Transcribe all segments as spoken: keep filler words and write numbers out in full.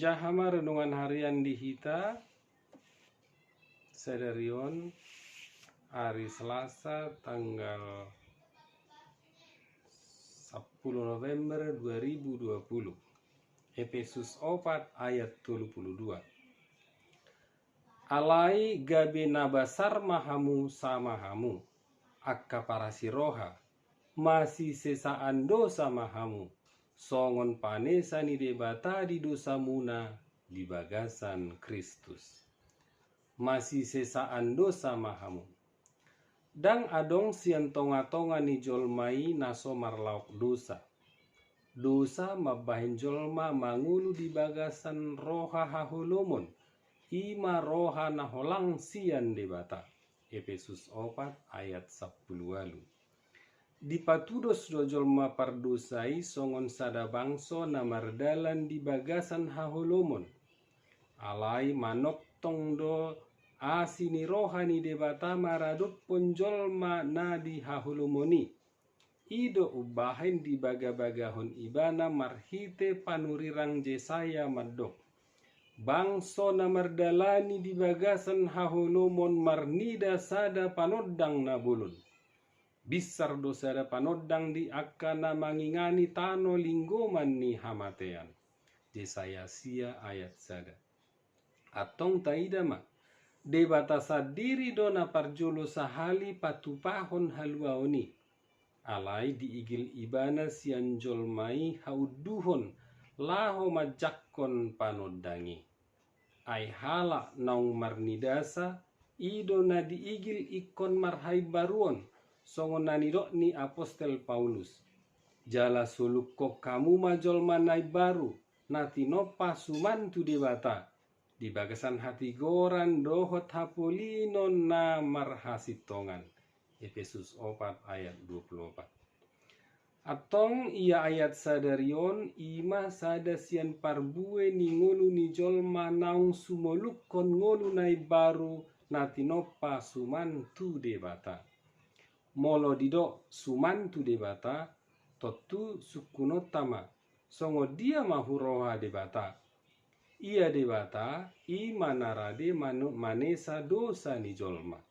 Jaha ma renungan harian di hita sadari on, ari Selasa, tanggal sampulu November dua ribu dua puluh. Efesus opat ayat tolu pulu dua. Alai gabe na basar ma hamu sama hamu, angka parasiroha, masisesaan dosa ma hamu, songon panesa ni Debata di dosamuna di bagasan Kristus. Masisesaan dosa ma hamu. Ndang adong sian tongatonga ni jolma i na so marlaok dosa. Dosa mambahen jolma mangolu di bagasan roha haholomon, i ma roha na holang sian Debata. Efesus opat ayat sampulu ualu. Dipatudos do jolma pardosa i songon sada bangso na mardalan di bagasan haholomon. Alai manongtong do asi ni roha ni Debata maradophon jolma na di haholomon i. I do umbahen dibagabagahon ibana marhite panurirang Jesaya mandok: Bangso na mardalani di bagasan haholomon marnida sada panondang na bolon. Binsar do sada panondang di angka na mangingani tano linggoman ni hamatean. Jesaya sia ayat sada. Antong taida ma, Debata sandiri do na parjolo sahali patupahon haluaon i. Alai diigil ibana sian jolma i haunduhon laho manjangkon panondang i. Ai halak naung marnidasa, i do na diigil ingkon marhaimbaruon, songon na nidok ni apostel Paulus: Jala solukkon hamu ma jolma na imbaru, na tinompa suman tu Debata, di bagasan hatigoran dohot hapolinon na marhasintongan. Efesus opat ayat dua pulu opat. Antong ia ayat sadari on, i ma sada sian parbue ni ngolu ni jolma naung sumolukkon ngolu na imbaru na tinompa suman tu Debata. Molo didok suman tu Debata, tontu sungkunonta ma, songon dia ma huroha Debata? Ia Debata, i ma na rade manu-, manesa dosa ni jolma.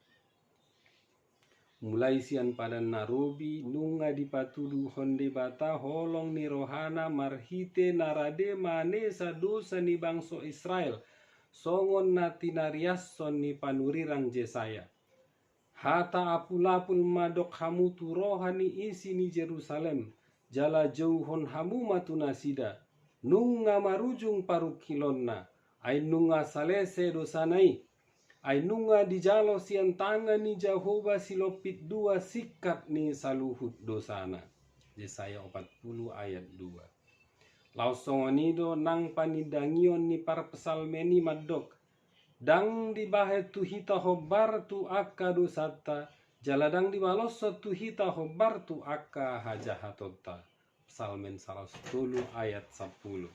Mulai sian Padan na Robi, nunga dipatuduhon Debata holong ni rohana marhite na rade manesa dosa ni bangso Israel, songon na tinariashon ni panurirang Jesaya: Hata apulapul ma dok hamu tu roha ni isi ni Jerusalem, jala jouhon hamu ma tu nasida. Nunga marujung parungkilonna, ai nunga salese dosana i. Ai nunga dijalo sian tangan ni Jahowa silompit dua singkat ni saluhut dosana. Jesaya opat pulu ayat dua. Laos songon i do nang panindangion ni parpsalmen i mandok: Ndang dibahen tu hita hombar tu angka dosanta, jala ndang dibaloshon tu hita hombar tu angka hajahatonta. Psalmen saratus tolu ayat sampulu.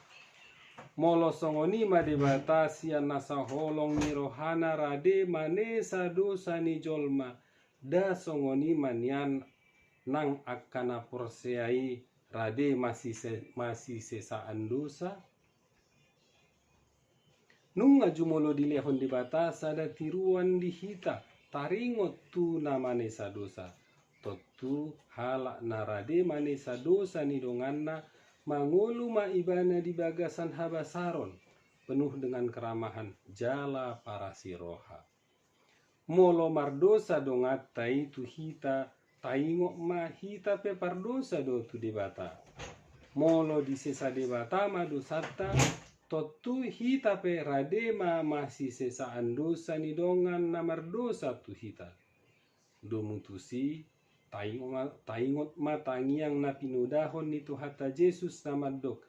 Molo songon i ma Debata sian nasa holong ni rohana rade manesa dosa ni jolma, nda songon i ma nian nang angka na porsea i rade masise-, masisesaan dosa? Nunga jumolo dilehon Debata sada tiruan di hita, taringot tu na manesa dosa. Tontu halak na rade manesa dosa ni donganna, mangolu ma ibana di bagasan habasaron, penuh dengan keramahan, jala parasi roha. Molo mardosa donganta i tu hita, taingot ma hita pe pardosa do tu Debata. Molo disesa Debata ma dosanta, tontu hita pe rade ma masisesaan dosa ni dongan na mardosa tu hita. Domu tusi, taingot ma, taingot ma tangiang na pinodahon ni Tuhanta Jesus na mandok: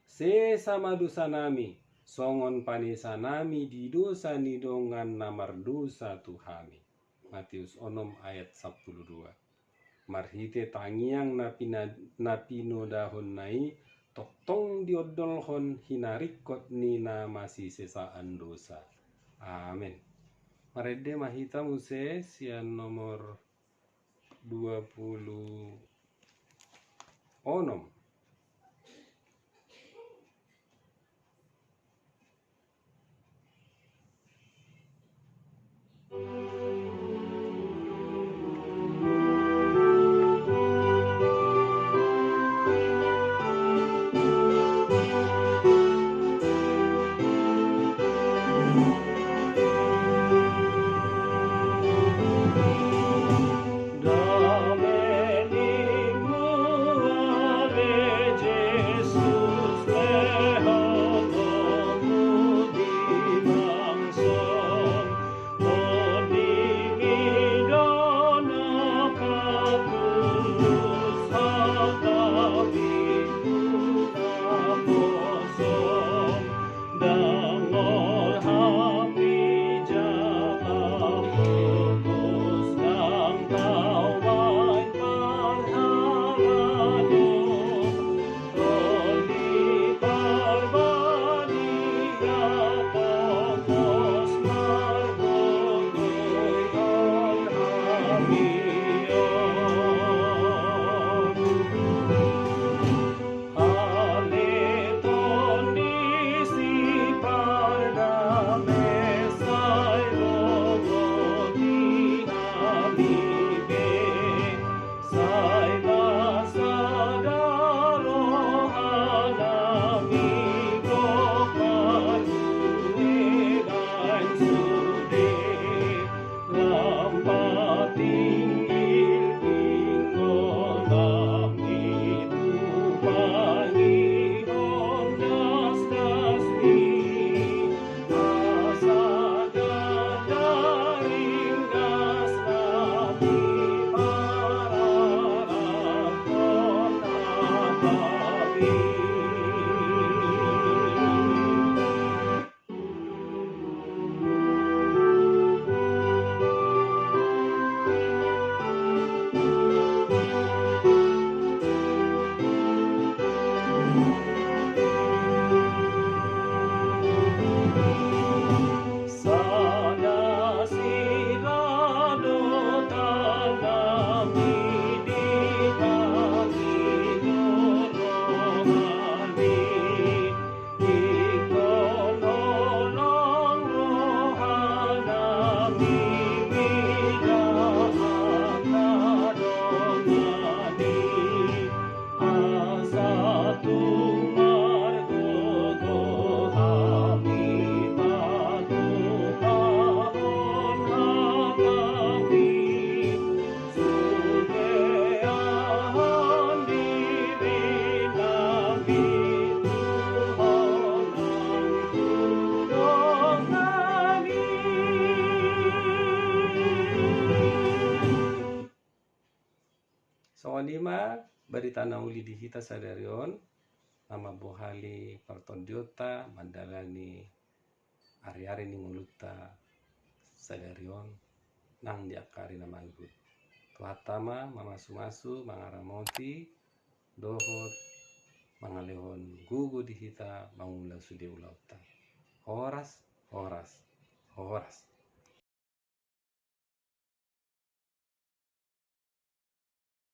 Sesa ma dosanami, songon panesanami di dosa ni dongan na mardosa tu hami. Mateus onom ayat sampulu dua. Marhite tangiang na pina-, na pinodahonna i, tongtong diondolhon hinaringkot ni na masisesaan dosa. Amen. Marende ma hita muse sian nomor dua pulu onom. Songon i ma barita na uli di hita sadari on, na mambohali partondionta mandalani ari-ari ni ngolunta sadari on nang di angka ari na mangihut. Tuhanta ma mamasumasu, mangaramoti dohot mangalehon gogo di hita mangula sude ulaonta. Horas, horas, horas.